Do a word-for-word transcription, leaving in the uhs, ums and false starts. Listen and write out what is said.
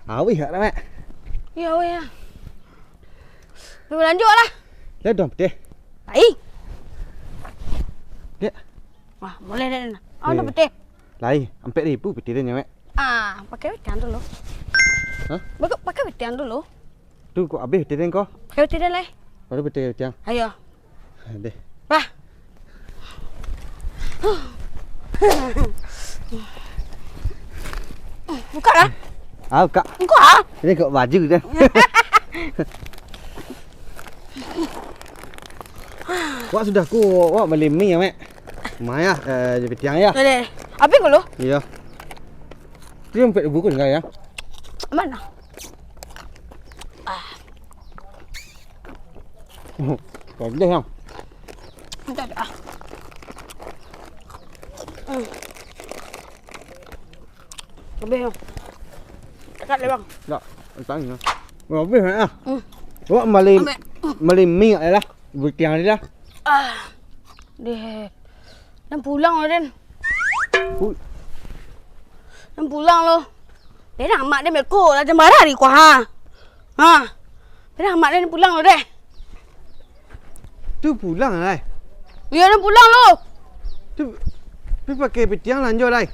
Awih awak, Mek. Yo, awih ah. Balanjo lah. Lah, ado pitih. Lai. Dek. Wah, buliah dek. Oh, ado pitih. Lai, ampek ribu pitih den, Mek. Ah, pakai pitih den dulu. Hah? Pakai, pakai pitih den dulu. Tu kok abih pitih den ko? Pakai pitih den lai. Baru pitih tiang. Ayo. Deh. Bah. Buka lah. Ah, buka. Buka ah. Ini kok baju tu. Wak sudah ko, wak bali mi yo, Mek. Mah yo, eh, di pitiang yo. Boleh. Abih ko lo? Iyo. Tu nan ampek ribu ko tingga yo. Mano? Ah. Padeh, Yang. Entah dah. Hmm. Abih, Yang. Cakap deh, Bang. Dak, tantang yo. Abih, Mek, ah. Hmm. Wak bali, ambek, bali mi yo lah. Pitiang tadi lah. Ah. Deh. Nan pulang lo den. Ui. Nan pulang lo. Den amak den beko lah jam bara hari ko ha. Ha. Den amak den pulang lo deh. Tu pulang lai. Iyo, den pulang lo. Tu, pi pakai pitiang lanjo lai.